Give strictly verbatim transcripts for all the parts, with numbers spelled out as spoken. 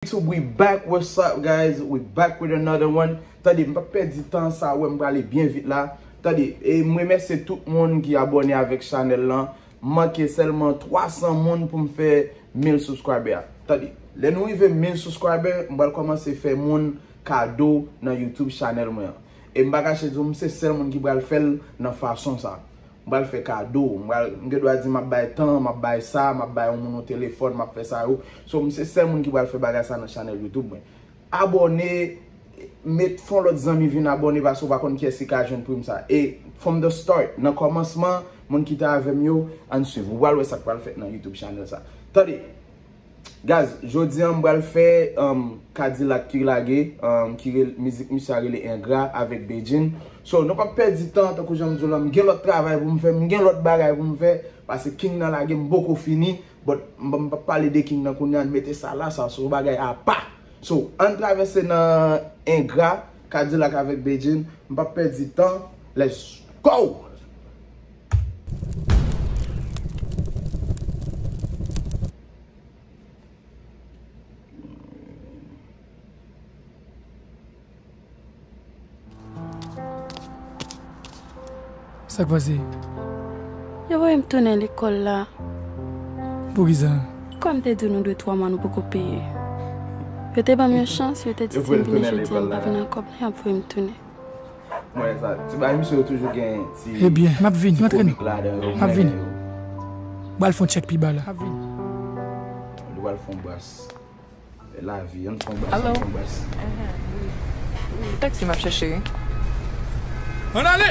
YouTube, we back. What's up, guys? We back with another one. Tande, m p ap pèdi tan, sa wè m prale byen vit la. Tande, e m remèsye tout moun ki abòne avèk chanèl lan. M manke sèlman twa san moun pou m fè mil subscriber. Tande, lè nou rive mil subscriber, m pral kòmanse fè moun kado nan YouTube chanèl mwen an. E m pa kache di w, m se sèl moun ki pral fè l nan fason sa. M pral fè kado. M pral, m gen dwa di m ap bay tan, m ap bay sa, m ap bay yon moun yon telefòn, m ap fè sa yo. So, m se sèl moun ki pral fè bagay sa nan chanèl YouTube mwen. Abòne, met fè yon lòt zanmi vin abòne paske w pa konn kiyès ki ka jwenn prim sa. E from the start, nan kòmansman, moun ki te avè m yo, ann swiv. Ou pral wè sa k pral fèt nan YouTube chanèl sa. Tande! Guys, jodi a m pral fè, um, Kadilak ki lage, um, ki rel-, mizik misye a rele Engra avèk Bedjine. So, nou p ap pèdi tan, tankou jan m di w la, m gen lòt travay pou m fè, m gen lòt bagay pou m fè, paske King nan lage, m poko fini, but m, m p ap pale de King nan kounye a, n mete sa la, sa se yon bagay apa. So, ann travèse nan Engra, Kadilak avèk Bedjine, m p ap pèdi tan, let's go! Sa k pase? Yo voye m tounen lekòl la. Poukisa? Kòm te di nou de twa mwa nou poko peye. Yo te ban m yon chans, yo te di si m vini jodi a m pa vin ak kòb la, y ap voye m tounen. Mwen sa, ti bagay misye yo toujou gen ti, ebyen, m ap vini, ti m antre nou. Komik ladan yo, m ap vini. M pral fè yon tchèk pi ba la. M ap vini. Li pral fè yon bras. Lavi, ann fè yon bras, ann fè yon bras. Taxi m ap chèche wi. Ann ale!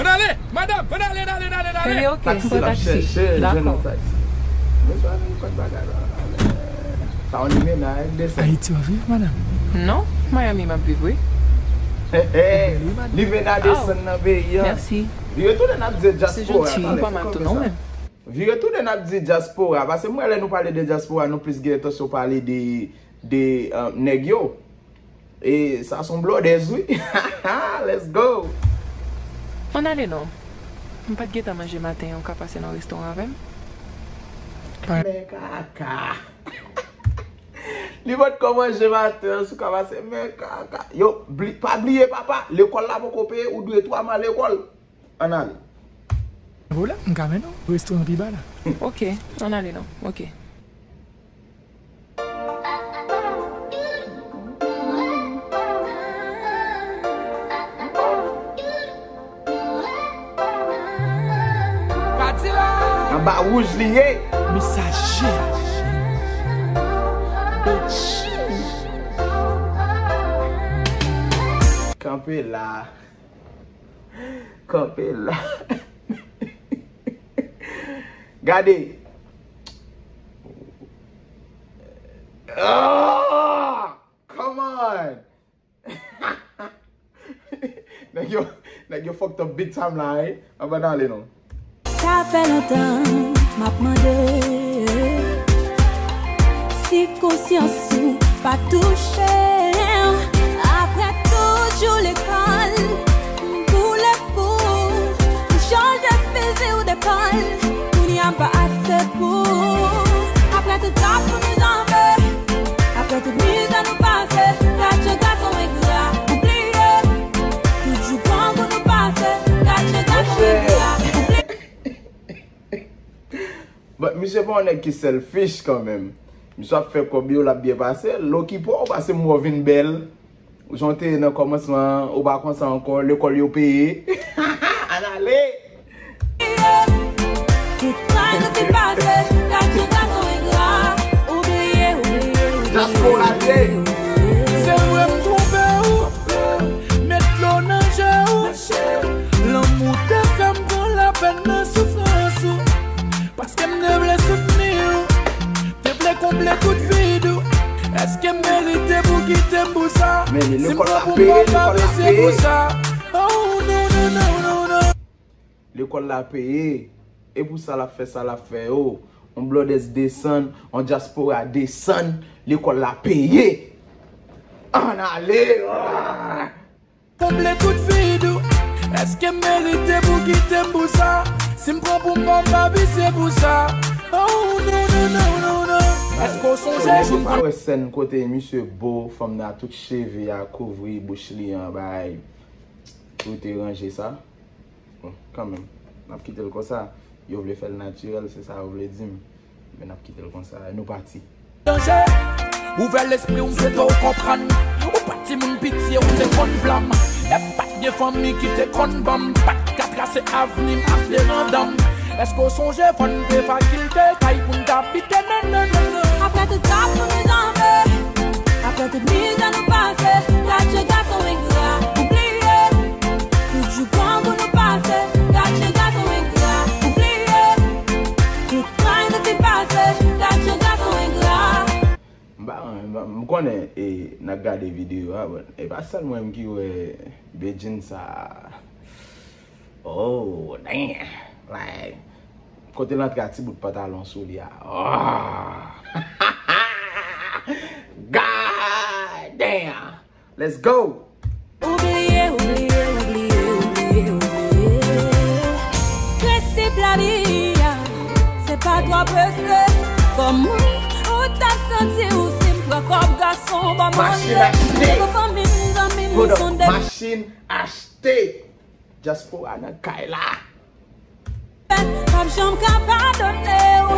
Ann ale! Madanm, ann ale, ann ale, ann ale, ann ale! Ebyen, ok, m pran taxi. Dakò. Mesye, ann fè bagay la. Sa yon limena, desann. Ayiti w ap viv, madanm? Non, Miami m ap viv, wi. Limena desann nan peyi an. Mèsi. Vire tounen n ap di dyaspora. Se janti, ou pa mal tou non, men. Vire tounen n ap di dyaspora, paske m wè lè nou pale de dyaspora, nou plis gen entansyon pale de, de, euh, nèg yo. E sa se yon blòdèz, wi. Let's go! Ann ale non. M pa t gentan manje maten an, ou ka pase nan restoran avè m? Men kaka. Li potko manje maten an, si w ka pase, men kaka. Yo, bli-, pa bliye, papa, lekòl la poko peye, ou dwe twa mwa lekòl. Ann ale. Pwoblèm, m ka mennen w restoran pi ba la. Ok, ann ale non. Ok. Anba wouj li ye. Mesaje. Kanpe la. Kanpe la. Gade. Ah! Come on! Nèg yo, nèg yo fucked up big time la, eh? Ann ale non. Sa fè lontan m ap mande si konsyans ou pa touche w. Apre tout jou lekòl, m boule pou w, m chanje fizi w de kòl. Kounye a m pa ase pou ou. Apre tout zafè nou janbe, apre tout mizè nou pase, gad jan gason engra, ou bliye. Tout jou grangou nou pase, gad jan gason engra, ou bliye. But misye pa yon nèg ki selfish kanmenm. Misye ap fè kòb yo, l ap byen pase l. L okipe w, pase m wè w vin bèl. Jan w te ye nan kòmansman an, ou pa konsa ankò, lekòl yo peye. Ann ale! Tout sa nou fin pase, gad jan gason engra, ou bliye, ou bliye, ou bliye. Dyaspora te. Se vre m twonpe w, met dlo nan je w. Lanmou te fè m pran lapèn nan soufrans ou. Paske m te vle soutni w, te vle konble tout vid ou. Èske m merite pou kite m pou sa? Si m pran pou m pa visye pou sa. Oh, non, non, non, non, non. Lekòl la peye. E pou sa l ap fè, sa l ap fè yo. On blòdèz desann, on dyaspora desann, lekòl la peye. Ann ale! Ah! Konble tout vid ou. Èske m merite pou kite m pou sa? Si m pran pou m pa visye pou sa. Oh, non, non, non, non, non. Èske w sonje jou m konn... Wè sèn kote misye bo, fanm nan tout cheve a kouvri bouch li an, bay, pou te ranje sa. Bon, kanmenm, n ap kite l konsa. Yo vle fè l natirèl, se sa yo vle di m. Men n ap kite l konsa. Nou pati. Danje. Ouvè lespri w, m swete w konprann. Ou pa t timoun piti, ou te konn blanm. E pa t gen fanmi ki te konn ban m. Pa t ka trase avni m ak de madanm. Èske w sonje fò n te fakilte kay pou n t abite? Non, non, non, non. Apre tout tap pou nou janbe, apre tout mizè nou pase, gad jan gason engra, ou bliye tout jou grangou nou pase, gad jan gason engra, ou bliye tout tray nou te pase, gad jan gason engra. M pa, m pa, m konnen, e, n ap gade videyo a, but e pa sèl mwen menm ki wè Bedjine sa. Oh, damn. Like, kote l antre a ti bout pantalon sou li a. Oh. God damn. Let's go. Ou bliye, ou bliye, ou bliye, ou bliye, ou bliye. Prensip lavi a, se pa twò prese. Kòman ou t ap santi w si m pran kòb gason ba mwen? Machin achte. Pou fanmi m, zanmi m, hold up, sonde. Machin achte. Dyaspora nan kay la. P ap janm ka padone w.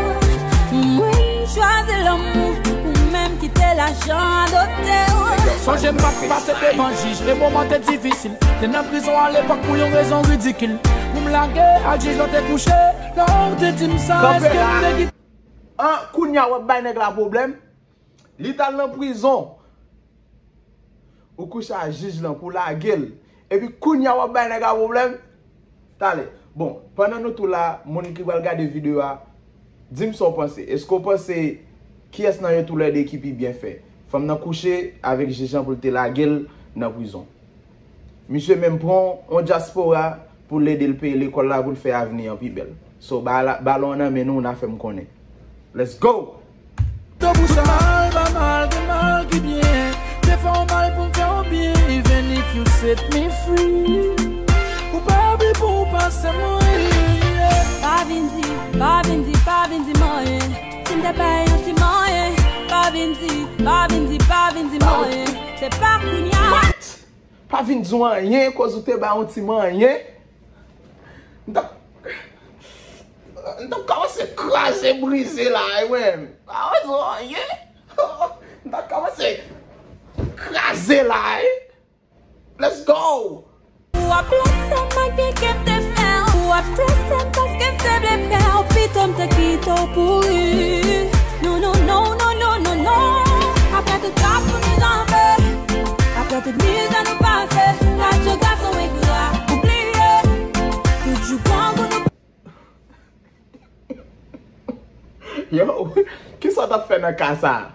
Mwen chwazi lanmou, ou menm kite lajan adopte w. Sonje m ap pase devan jij, e moman te difisil. Te nan prizon alepòk pou yon rezon ridikil. Pou m lage ak jij lan te kouche, lè w te di m sa, èske m te gen... An, kounye a w ap bay nèg la pwoblèm? Li t al nan prizon. Ou kouche a jij lan pou lage l. Epi kounye a w ap bay nèg la pwoblèm? Talè. Bon, pandan nou tou la, moun ki pral gade videyo a, di m sa w panse. Èske w panse kiyès nan yo toulède ki pi byen fè? Fanm nan kouche avèk jij lan pou l te lage l nan prizon. Misye menm pran yon dyaspora pou l ede l peye lekòl la, pou l fè avni an pi bèl. So, ba-, balon an nan men nou, n a fè m konnen. Let's go! Tankou sa. Mal pa mal, gen mal ki byen. Te fè w mal pou m fè w byen. Even if you set me free. Ou pa vle pou w pase mwen. Pa vin di, pa vin di, pa vin di m anyen. Si m te bay yon ti manyen. Pa vin di, pa vin di, pa vin di m anyen. Se pa kounye a. What? Pa vin di w anyen, koz ou te bay yon ti manyen. M t ap, m t ap kòmanse kraze brize la, wi. Pa di w anyen. M t ap kòmanse kraze la, wi. Let's go! Ou ap blese m ak byen ke m te fè w. Ou ap strese m paske m te vle pè w. Pito m te kite w pouri. Non, non, non, non, non, non, non. Apre tout tap pou nou janbe, apre tout mizè nou pase, gad jan gason engra. Ou bliye tout jou grangou nou. Yo, kisa w t ap fè nan ka sa a?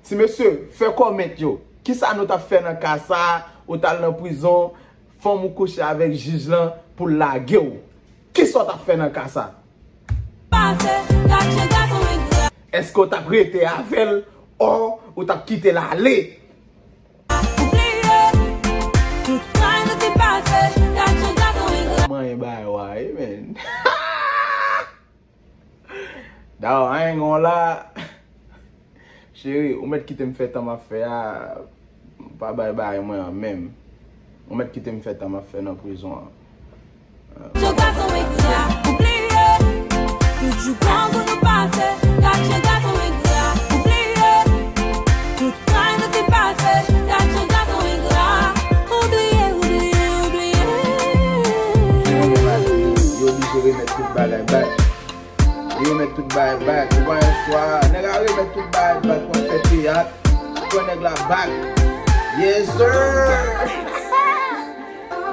Ti mesye, fè kòmant yo. Kisa nou t ap fè nan ka sa a? Ou t al nan prizon, fanm ou kouche avèk jij lan pou l lage w. Kisa w t ap fè nan ka sa? Èske w t ap rete avè l, ò ou t ap kite l ale? Manyen bagay wa, wi, men. Daw, I ain't gonna lie. Cheri, ou mèt kite m fè tan m ap fè a. Pa bay bagay mwen an menm. Ou mèt kite m fè tan m ap fè nan prizon an. Jan gason engra, ou bliye tout jou grangou nou pase. Gad jan gason engra, ou bliye tout tray nou te pase. Gad jan gason engra, ou bliye, ou bliye, ou bliye. Yo oblije remèt tout bagay back. Li remèt tout bagay back. Ou pa yon swa. Nèg la remèt tout bagay back. Mwen fè teyat. Pran nèg la back. Yes, sir.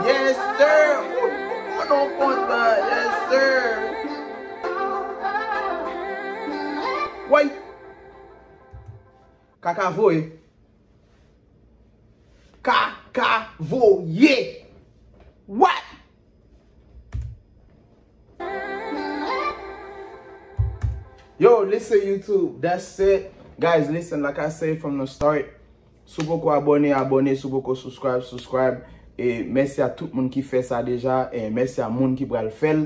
Yes, sir. Ou, ou non kontan. Yes, sir. Woy. Kaka voye. Kaka voye. What? Yo, listen YouTube, that's it. Guys, listen, like I say from the start, si w poko abòne, abòne, si w poko subscribe, subscribe. E mèsi a tout moun ki fè sa deja, e mèsi a moun ki pral fè l.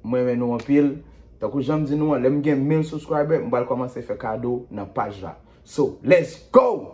Mwen renmen nou anpil. Tankou jan m di nou an, lè m gen mil subscriber, m pral kòmanse fè kado nan paj la. So, let's go!